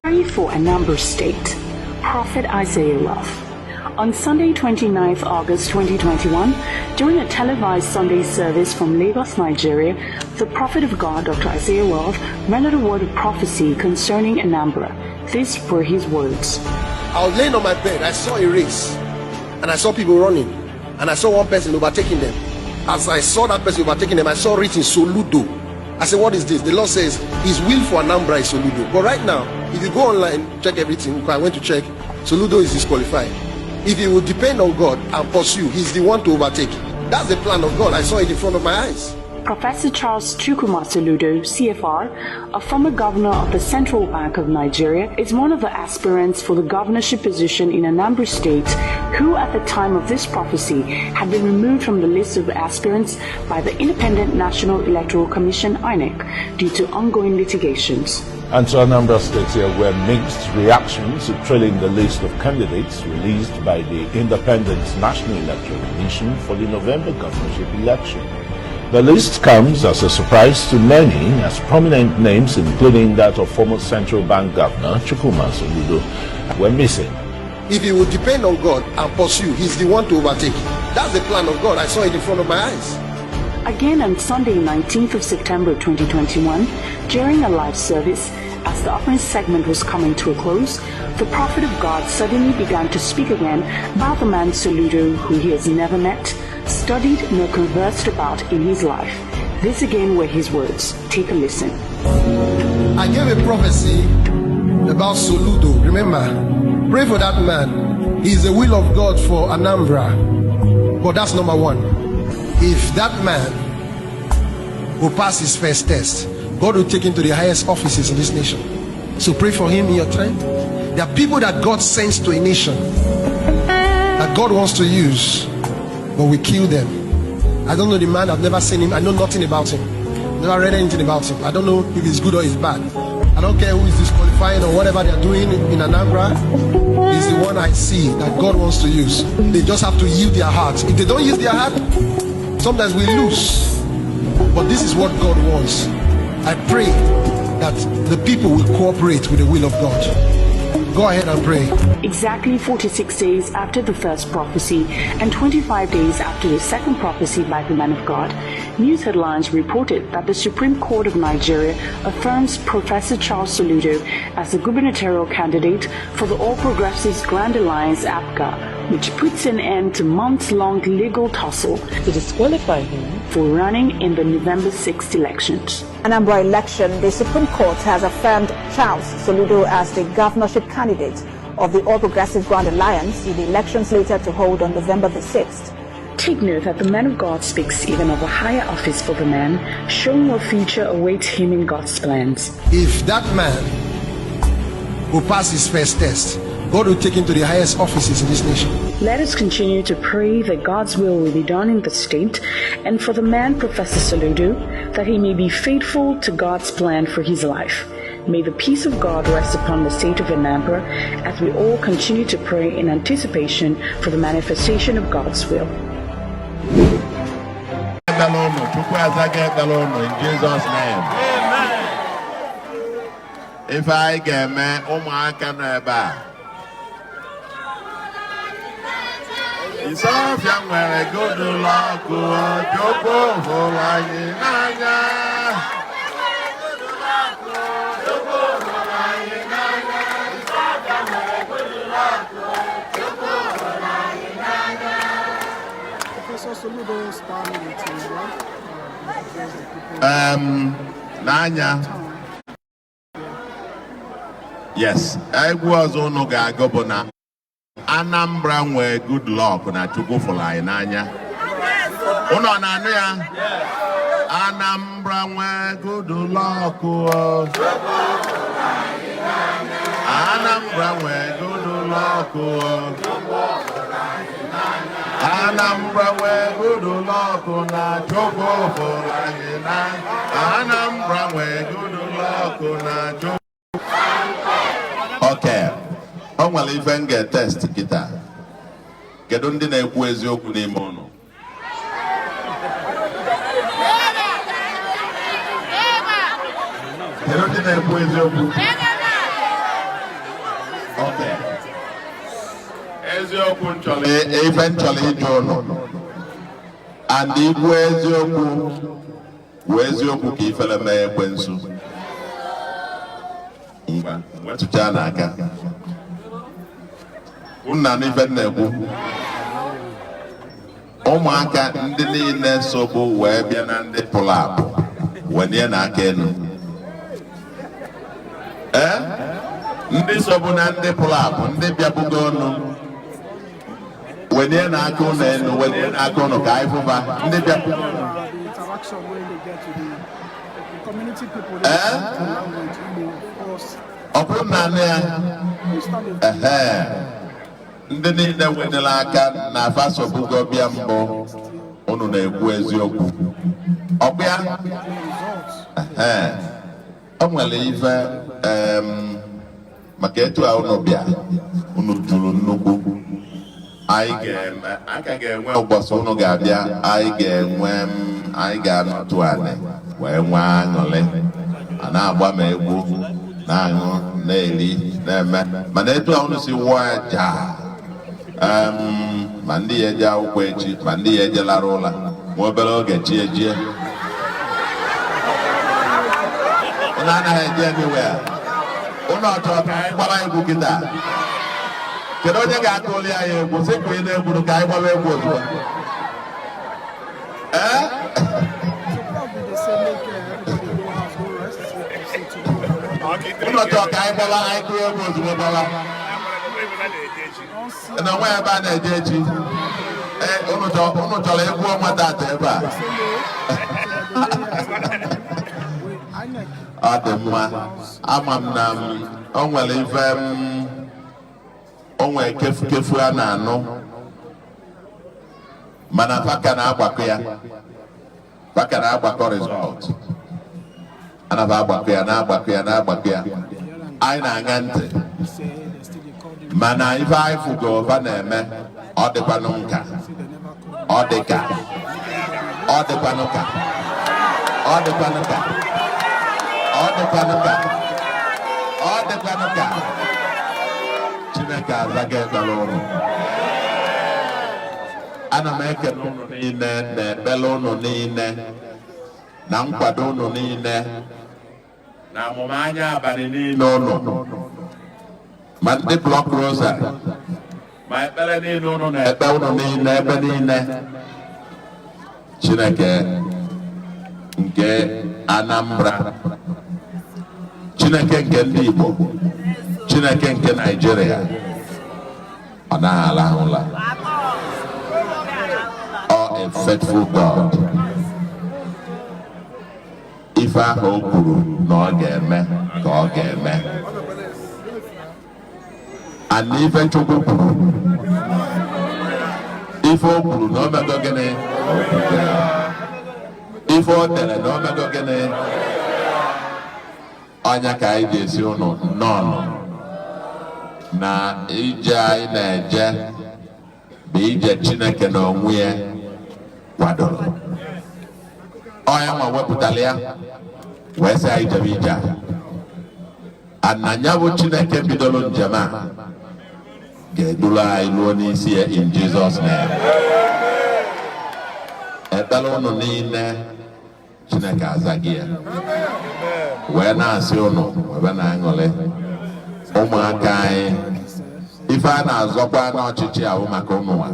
Pray for Anambra State. Prophet Isaiah Wealth. On Sunday, 29th August 2021, during a televised Sunday service from Lagos, Nigeria, the Prophet of God, Dr. Isaiah Wealth, rendered a word of prophecy concerning Anambra. These were his words. I was laying on my bed. I saw a race, and I saw people running, and I saw one person overtaking them. As I saw that person overtaking them, I saw written Soludo. I said, "What is this?" The Lord says His will for Anambra is Soludo. But right now, if you go online, check everything. I went to check, Soludo is disqualified. If he will depend on God and pursue, he's the one to overtake. That's the plan of God. I saw it in front of my eyes. Professor Charles Chukwuma Soludo, CFR, a former governor of the Central Bank of Nigeria, is one of the aspirants for the governorship position in Anambra State who, at the time of this prophecy, had been removed from the list of aspirants by the Independent National Electoral Commission, INEC, due to ongoing litigations. And to Anambra State here, where mixed reactions are trailing the list of candidates released by the Independent National Electoral Commission for the November governorship election. The list comes as a surprise to many, as prominent names, including that of former Central Bank Governor Chukwuma Soludo, were missing. If he will depend on God and pursue, he's the one to overtake. That's the plan of God. I saw it in front of my eyes. Again on Sunday, 19th of September 2021, during a live service, as the offering segment was coming to a close, the prophet of God suddenly began to speak again about the man Soludo, who he has never met, studied nor conversed about in his life. This again were his words. Take a listen. I gave a prophecy about Soludo. Remember, pray for that man. He's the will of God for Anambra. But that's number one. If that man will pass his first test, God will take him to the highest offices in this nation. So pray for him in your time. There are people that God sends to a nation that God wants to use, but we kill them. I don't know the man, I've never seen him, I know nothing about him. Never read anything about him. I don't know if he's good or he's bad. I don't care who is disqualifying or whatever they're doing in Anambra. He's the one I see that God wants to use. They just have to yield their heart. If they don't use their heart, sometimes we lose. But this is what God wants. I pray that the people will cooperate with the will of God. Go ahead and pray. Exactly 46 days after the first prophecy and 25 days after the second prophecy by the man of God, news headlines reported that the Supreme Court of Nigeria affirms Professor Charles Soludo as the gubernatorial candidate for the All Progressives Grand Alliance, APGA, which puts an end to months-long legal tussle to disqualify him for running in the November 6th elections. Anambra election, the Supreme Court has affirmed Charles Soludo as the governorship candidate of the All Progressive Grand Alliance in the elections later to hold on November the 6th. Take note that the man of God speaks even of a higher office for the man, showing what future awaits him in God's plans. If that man will pass his first test, God will take him to the highest offices in this nation. Let us continue to pray that God's will be done in the state and for the man, Professor Soludo, that he may be faithful to God's plan for his life. May the peace of God rest upon the state of Anambra as we all continue to pray in anticipation for the manifestation of God's will. Ekpere ụnụ, Chukwu azaga ekpere ụnụ in Jesus' name. Ife anyị ga-eme, ụmụaka nọ ebe a. Isuofia nwere good luck, Chukwu hụrụ anyị n'anya. Professor Soludo started with his wife, addressed the people. N'anya. Yes, egwu ọzọ unu ga-agụ bụ na Anambra nwee good luck na Chukwu fụrụ anyị n'anya. Unu ọ na-anụ ya? Anambra nwee good luck o. Anambra nwee good luck o. Anambra nwee good luck na Chukwu fụrụ anyị n'anya. Anambra nwee good luck na Chukwu. Okay. O nwere ife m ga-etest kịta. Kedu ndị na-ekwu eziokwu n'ime ụnụ? Kedu ndị na-ekwu eziokwu? Eziokwu m chọrọ, ife m chọrọ ịjụ ụnụ, and ikwu eziokwu wee eziokwu ka ifere mee ekwensu. Ngwa, wetụchaa n'aka unu na ife m na-ekwu. Ụmụaka ndị niile sobu wee bịa na ndị pụrụ apụ, wenye n'aka elu. Ee, ndị sobu na ndị pụrụ apụ, ndị bịabugo ọnụ, wenye n'aka ụnụ elu, wenye n'aka ụnụ ka anyị fụba ndị bịa. The interaction wey they get with the community people, Eh? the language, Igbo, of course. Ọ bụrụ na anụ ya. We stand in Ehe, ndị niile wenyere aka na afa sobugo bịa mbụ, unu na-ekwu eziokwu, ọ bụ ya? Results. Ehe, o nwere ife maka etu a unu bịa, unu juru nnukwu. Anyị ga-eme aka ga-enwe ụbọchị unu ga-abịa, anyị ga-enwe anyị ga-anọtụ anị wee nwee aṅụrị, a na-agba ma egwu, na-aṅụ, na-eri, na-eme. Mana etu a unu si wụọ aja, ma ndị ya eje akwụkwọ echi, ma ndị ya eje lara ụla nwa obere oge, chi ejie. Unu anaghị eje anywhere. Unu ọchọrọ ka anyị gbara egwu kịta? Kedu onye ga-atụ oli anyị egwu sị ka ị na-egwuru ka anyị gbara egwu ozugbo? Ee. So probably they say make everybody go house, go rest. Say tomorrow. Unu chọrọ ka anyị gbara, anyị kụọ egwu ozugbo, gbara? Don't see Na onwe ebe a na-eje echi. Ee, unu chọrọ egwu ọnwa tata ebe a? Say no. So that they dey here tomorrow. Wait, INEC Ọ dị mma. Ama m na m o nwere ife m o nwere kefu kefu a na-anụ, mana faka na-agbakọ ya, faka na-agbakọ result, anafa agbakọ ya, na-agbakọ ya, na-agbakọ ya. Anyị na-aṅa ntị. Say they still dey call the Mana ife anyị fụgo fa na-eme, ọ dịkwanụ nka. Say they never call. Ọ dị ka ọ dịkwanụ ka ọ dịkwanụ ka ọ dịkwanụ ka ọ dịkwanụ ka Chineke azaga ekpere ụnụ. Ana m ekele ụnụ niile na ekpere ụnụ niile na nkwado ụnụ niile na amụmanya abalị niile ụnụ, ma ndị block rosary, ma ekpere niile ụnụ na-ekpe, ụnụ niile ebe niile. Chineke nke Anambra, Chineke nke ndị Igbo, Chineke nke Naịjirịa, ọ naghị alahụ ụla. Ọ a faithful God. Ife ahụ o kwuru na ọ ga-eme ka ọ ga-eme. And ife Chukwu kwuru, ife o kwuru na o mego gịnị? O kwugo ya. Ife o dere na o mego gịnị? Ọnya ka anyị ji esi ụnụ nnọọ na ije anyị na-eje bụ ije Chineke na onwe ya kwadoro. Ọnya nwa wepụtara ya wee sị anyị jebe ije a. Ananya bụ Chineke bidoro njem a ga-eduru anyị ruo n'isi ya, in Jesus' name. Ekpere ụnụ niile, Chineke azaghị ya, wee na-asị ụnụ webe na-aṅụrị. Ụmụaka anyị, ife a na-azọkwa n'ọchịchị ahụ maka ụmụnwa,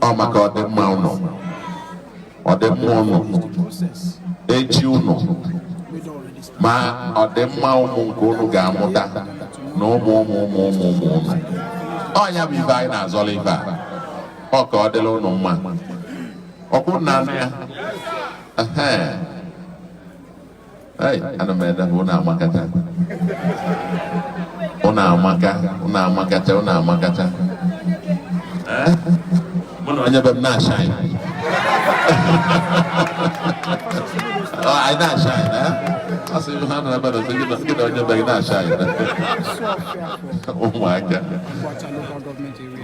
ọ maka ọdịmma ụnụ, ọdịmma ụnụ echi ụnụ, ma ọdịmma ụmụ nke ụnụ ga-amụta na ụmụ ụmụ ụmụ ụmụ ụmụ ụnụ. Ọnya bụ ife anyị na-azọrọ ife a, ọ ka ọ dịrị ụnụ mma. Ọkwụ na anụ ya. Ehe. Ei, ana m ede ụnụ amakacha, ụnụ amaka, ụnụ amakacha, ụnụ amakacha. Eh? Mụ na onye be m na-ashine. Oh, anyị na-ashine, eh? Ọ sị ha nọ ebe a sị gị na onye be gị na-ashine. Ụmụaka.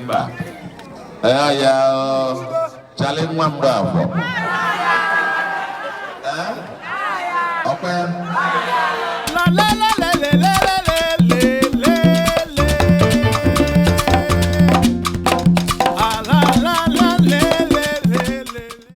Mba. Ya ya Charlie nwa Mgbafọ. Eh? Ọkwa ya? La la la.